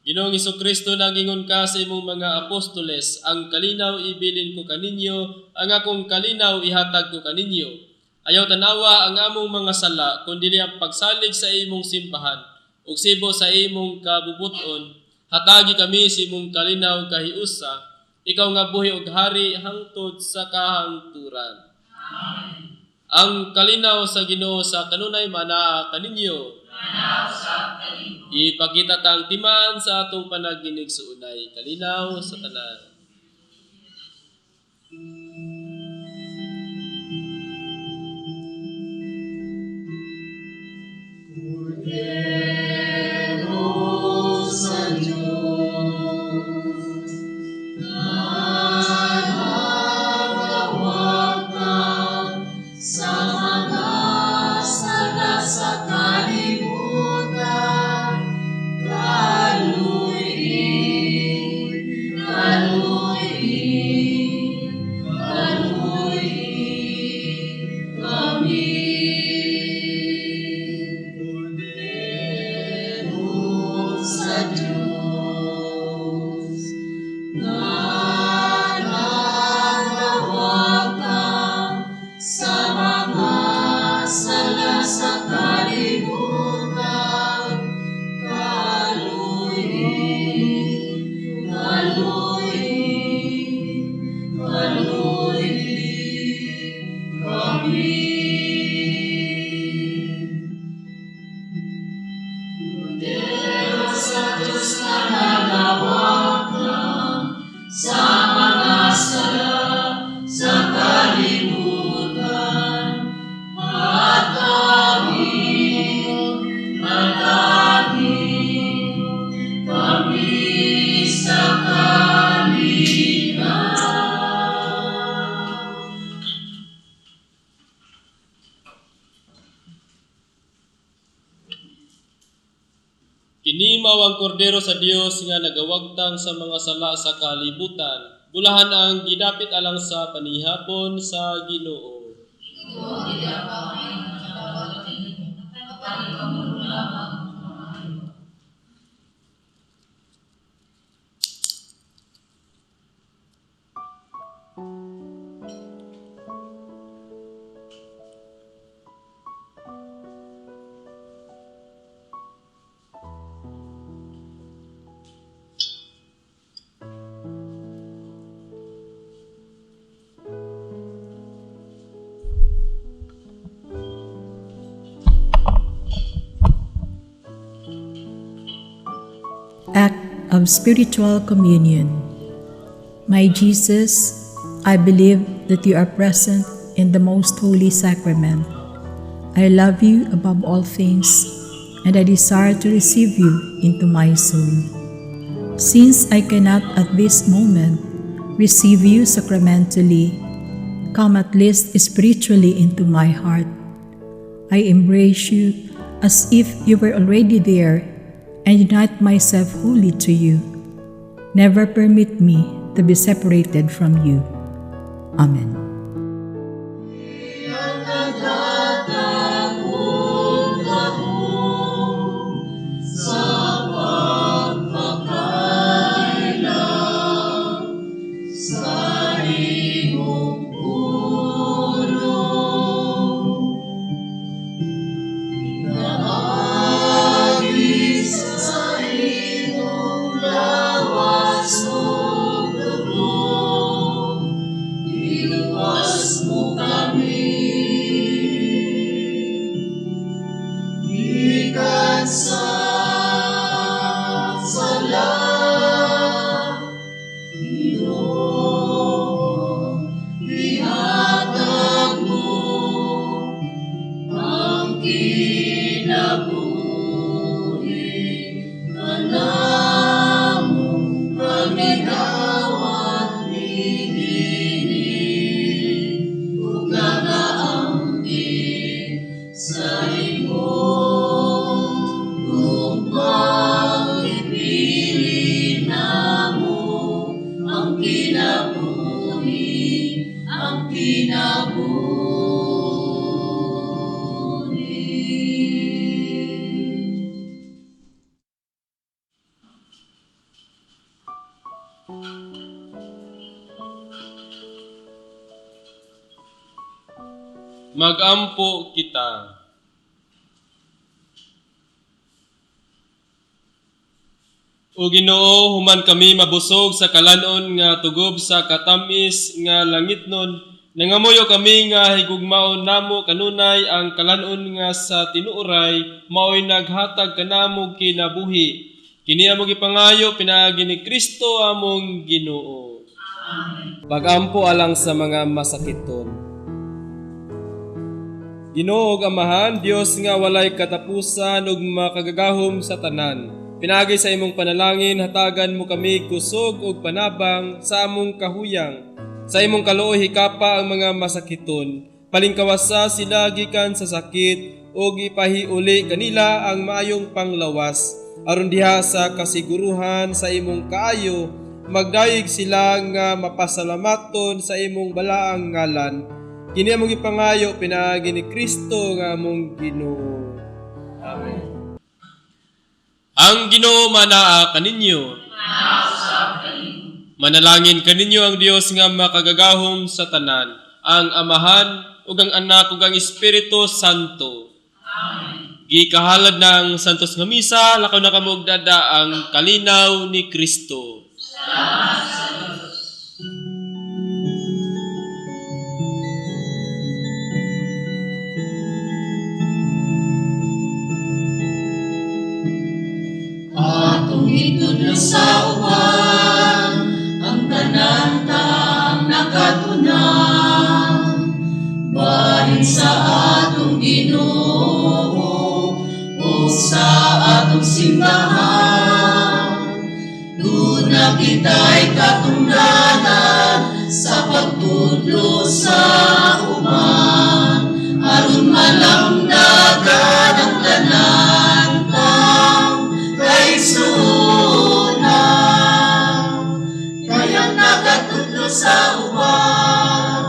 Ginoong Hesukristo, nagingon ka sa imong mga apostoles, ang kalinaw ibilin ko kaninyo, ang akong kalinaw ihatag ko kaninyo. Ayaw tanawa ang among mga sala, kundi ang pagsalig sa imong simbahan, ug sibo sa imong kabubuton, hatagi kami sa imong kalinaw kahiusa, ikaw nga buhi og hari hangtod sa kahangturan. Amen. Ang kalinaw sa Ginoo sa kanunay manaa kaninyo. Ipakita tang timaan sa atong panaginig suunay, kalinaw sa tanan. Kordero sa Diyos, nagawagtang sa mga sala sa kalibutan, kaluy-i, kaluy-i, kaluy-i kami. Kordero sa Diyos, nagawagtang sa mga sala sa kalibutan, kaluy-i, kaluy-i, kaluy-i kami. Kordero sa Diyos na nagawagtang sa mga sala sa kalibutan, hatagi, hatagi kami sa kalinaw. Kini mao ang kordero sa Dios nga nagawagtang sa mga sala sa kalibutan. Bulahan ang gidapit alang sa panihapon sa Ginoo. Act of Spiritual Communion. My Jesus, I believe that you are present in the Most Holy Sacrament. I love you above all things, and I desire to receive you into my soul. Since I cannot at this moment receive you sacramentally, come at least spiritually into my heart. I embrace you as if you were already there and unite myself wholly to you. Never permit me to be separated from you. Amen. Ang nagtatagong-tahong sa pagpakailang sa imong pulong. Pinaagi sa imong lawas ug dugo, iluwas mo kami. Gikan sa sala, Ginoo, ihatag mo ang kinabuhi kanamo ang gidawat niini ug nagaangkin sa imong gugmang. Magampo kita. O Ginoo, human kami mabusog sa kalanon nga tugob sa katamis nga langitnon, nangamuyo kami nga higugmaon namo kanunay ang kalanon nga sa tinuoray maoy naghatag kanamo kinabuhi. Kini among gipangayo pinaagi ni Kristo among Ginoo. Amen. Pagampo alang sa mga masakiton. Ginoo ug Amahan, Dios nga walay katapusan ug makagagahom sa tanan. Pinaagi sa imong panalangin, hatagan mo kami kusog ug panabang sa among kahuyang. Sa imong kaluoy hikapa ang mga masakiton. Palingkawasa sila gikan sa sakit ug ipahiuli kanila ang maayong panglawas. Aron diha sa kasiguruhan sa imong kaayo, magdayeg sila nga mapasalamaton sa imong balaang ngalan. Kini among gipangayo pinaagi ni Kristo nga among Ginoo. Amen. Ang Ginoo manaa kaninyo. Manalangin kaninyo ang Dios nga makagagahom sa tanan, ang Amahan ug ang Anak ug ang Espiritu Santo. Amen. Gikahalad ng Santos nga Misa, lakaw na kamo og dada ang kalinaw ni Kristo. Salamat sa Diyos. Atong itudlo sa uban, ang tanan tang nakatunan, bahin sa atong Ginoo o sa atong simbahan. Duna kita'y katungdanan sa pagtudlo sa uban, aron malamdagan ang tanan tang kaigsuonan. Kayang nagatudlo sa uban,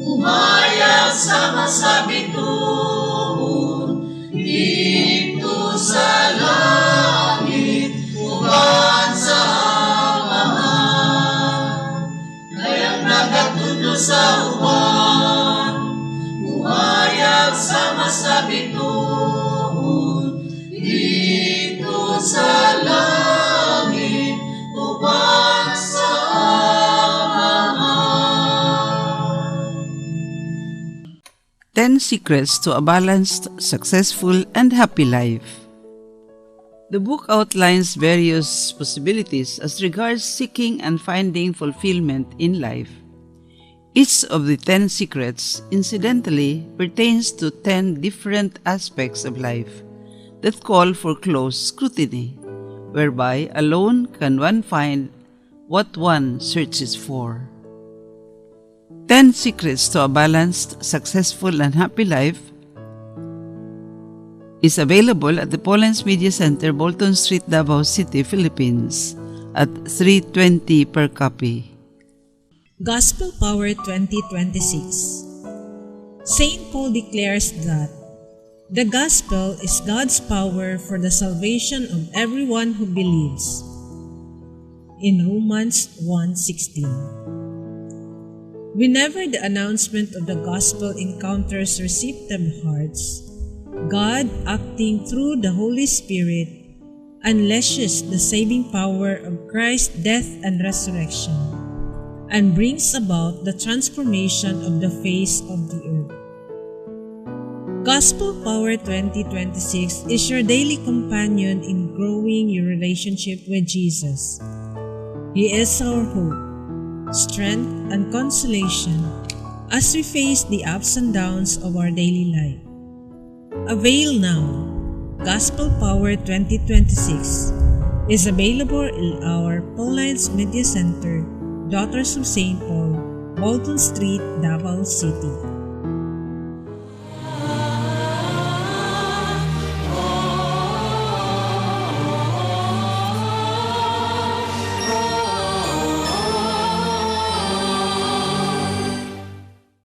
buhaya sama sa bituon, dito sa langit, uban sa Amahan. Kayang nagatudlo sa uban, buhayag sama sa bituon, dito sa langit, uban sa Amahan. 10 Secrets to a Balanced, Successful, and Happy Life. The book outlines various possibilities as regards seeking and finding fulfillment in life. Each of the 10 secrets, incidentally, pertains to 10 different aspects of life that call for close scrutiny, whereby alone can one find what one searches for. 10 Secrets to a Balanced, Successful, and Happy Life is available at the Paulines Media Center, Bolton Street, Davao City, Philippines at $3.20 per copy. Gospel Power 2026. St. Paul declares that the gospel is God's power for the salvation of everyone who believes. In Romans 1:16. Whenever the announcement of the gospel encounters receptive hearts, God, acting through the Holy Spirit, unleashes the saving power of Christ's death and resurrection, and brings about the transformation of the face of the earth. Gospel Power 2026 is your daily companion in growing your relationship with Jesus. He is our hope, strength, and consolation as we face the ups and downs of our daily life. Avail now. Gospel Power 2026 is available in our Paulines Media Center, Daughters of St. Paul, Bolton Street, Davao City.